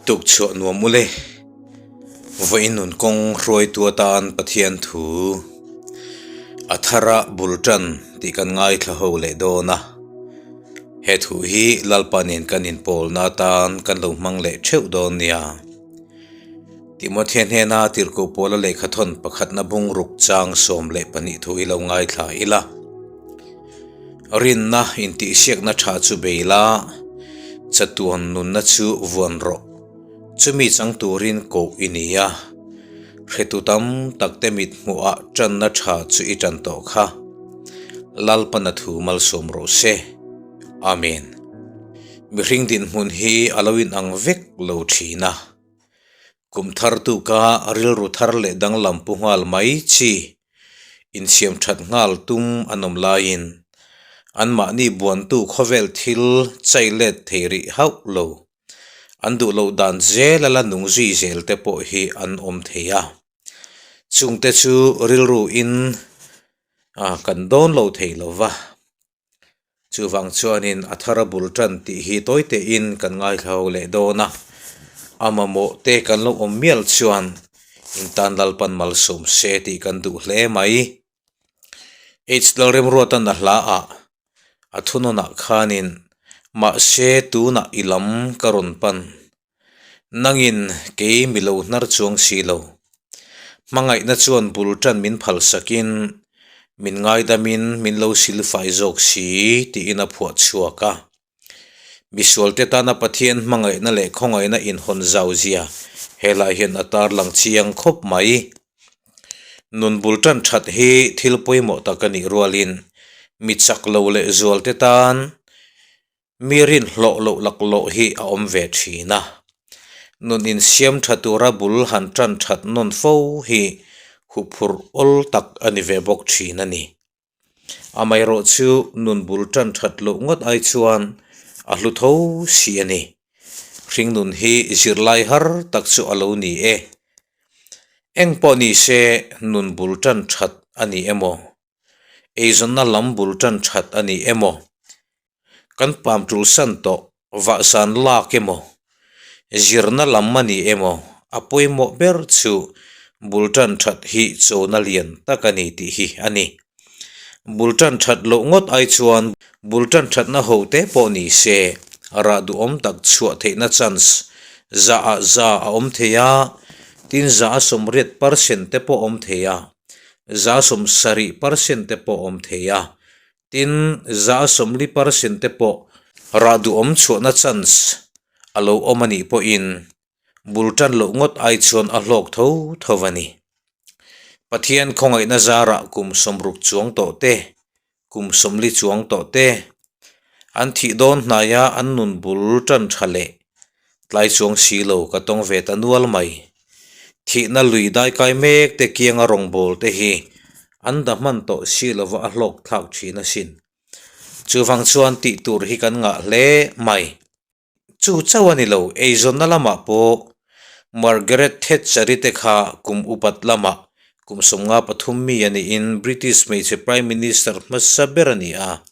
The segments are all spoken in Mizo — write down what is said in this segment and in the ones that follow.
Tukchhuah nuam ule. Vawiin nun kawng hruaitu atan Pathian thu a thara bul tan tih kan ngaithla ho leh dawn a. He thu hi Lalpa nen kan inpawlna atan kan lo hmang leh theuh dawn nia. Timothea hnena tirhkoh pawla lehkhathawn pakhatna bungruk chang 12 thu i lo ngaithla ila. Rinna intihsiakna tha chu bei la, chatuan nunna chu vuan rawh. Chumi chang turin koh i ni a, hretu tam takte mit hmuhah tanna tha chu i tan tawh kha. Lalpana thu malsawm rawh se. Amen. Mihring dinhmun hi a lo inang vek lo thin a. Kum thar tuka rilru thar leh danglam pu nghal mai chi insiam that nghal tum an awm laiin anmahni buantu khawvel thil chai let thei rih hauh lo. An duh loh dan zel a la nung zui zel te pawh hi an awm thei a. Chungte chu rilru in kan dawn lo thei lo va. Chuvang chuanin a thar a bul tan tih hi tawi tein kan ngaithla ho leh dawn a, a mamawh te kan lo awm mial chuan intan Lalpan malsawm se tih kan duh hle mai. H Lalremruatan a hla ah a thunawnah khanin mahse tunah i lam ka rawn pan, nangin kei mi lo hnar chuang si lo. Hmangaihna chuan bul tan min phalsakin min ngaidamin min lo silfai zawk si tiin a phuah chhuak a. Misualte tana Pathian hmangaihna leh khawngaihna inhawn zau zia helai hian a tarlang chiang khawp mai. Nun bul tan that hi thil pawimawh tak a nih rualin mi chak lo leh zualte tan Mi rinhlawh loh laklawh hi a awm ve thin a, nun insiam tha tura bul han tan that nawn fo hi huphurh awl tak a ni ve bawk thin a ni. Amaherawh chu nun bul tan that loh ngawt ai chuan a hlu tho si a ni. Hringnun hi zirlai har tak chu a lo ni e. Eng pawh ni se nun bul tan that a ni emaw? Eizawnna lam bul tan that a ni emaw, kan pam tul san tawh vahsan lak emaw, zirna lam a ni emaw, a pawimawh ber chu bul tan that hi chona lian tak a ni tih hi a ni. Bul tan that loh ngawt ai chuan bul tan thatna ho te pawh ni se, rah duhawm tak chhuah theihna chance za ah za a awm thei a, tin za a 80 percent te pawh awm thei a. 70% te pawh awm thei a, tin 40% te pawh rah duhawm chhuahna chance a lo awm a nih pawhin bul tan loh ngawt ai chuan a hlawk tho tho a ni. Pathian khawngaihna zarah kum 60 chuang tawh te, kum 40 chuang tawh te an thih dawn hnaia an nun bul tan tha leh tlai chuang si lo ka tawng ve ta nual mai. Thihna lui daikai mek te kianga rawngbâwl te hi an da hman tawh si lova a hlawk thlak thin asin. Chuvang chuan tih tur hi kan ngah hle mai. Chu chauh a ni lo, eizawnna lamah pawh Margaret Thatcher-i te kha kum upat lamah kum 53 mi a niin British hmeichhe Prime Minister hmasa ber a ni a.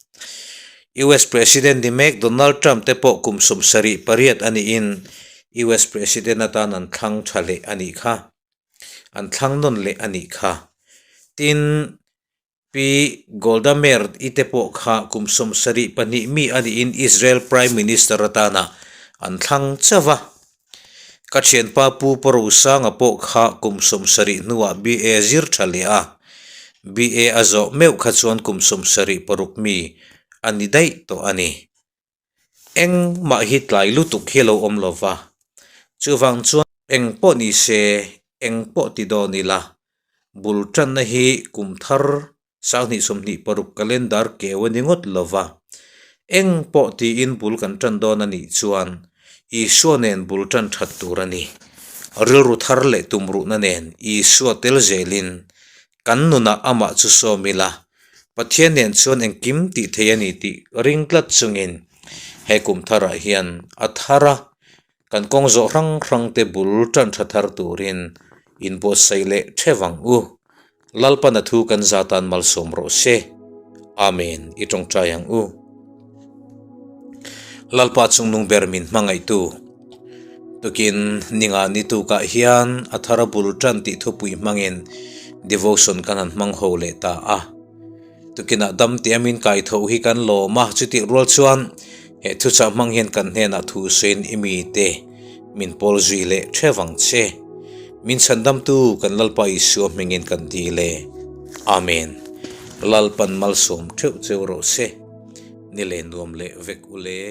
US President ni mek Donald Trump te pawh kum 78 a niin US President atan an thlang tha leh a nih kha, an thlang nawn leh a nih kha. Tin, Pi Golda Meir i te pawh kha kum 72 mi a niin Israel Prime Minister atana an thlang chauh a. Ka thianpa Pu Parosanga pawh kha kum 70 hnuah BA zir tha leh a, BA a zawh meuh kha chuan kum 76 mi a ni daih tawh a ni. Engmah hi tlai lutuk hi a lo awm lo va, chuvang chuan eng pawh ni se eng pawh ti dawn ila, bul tanna hi kum thar 2026 calendar keu a ni ngawt lo va, eng pawh tiin bul kan tan dawn a nih chuan Isua nen bul tan that tur a ni. Rilru thar leh tumruhna nen Isua tel zelin kan nunah amah chu sawm ila, Pathian nen chuan engkim tih thei a ni tih ring tlat chungin he kum tharah hian a thar a, kan kawng zawh hrang hrang te bul tan tha thar turin inbuatsaih leh theuh ang u. Lalpana thu kan za tan malsawm rawh se. Amen i tawngtai ang u. Lalpa chungnung ber min hmangaihtu. Tukin ninga ni tukah hian a thar a bul tan tih thupui hmangin devotion kan han hmang ho leh ta a. Tukinah dam tia min kai tho hi kan lawm a, chutih rual chuan he thuchah hmang hian kan hnenah thu sawiin i mite min pawl zui leh theuh ang che. Min chhandamtu kan Lalpa Isua hmingin kan dil e. Amen. Lalpan malsawm theuh cheu rawh se. Ni leh nuam leh vek u le.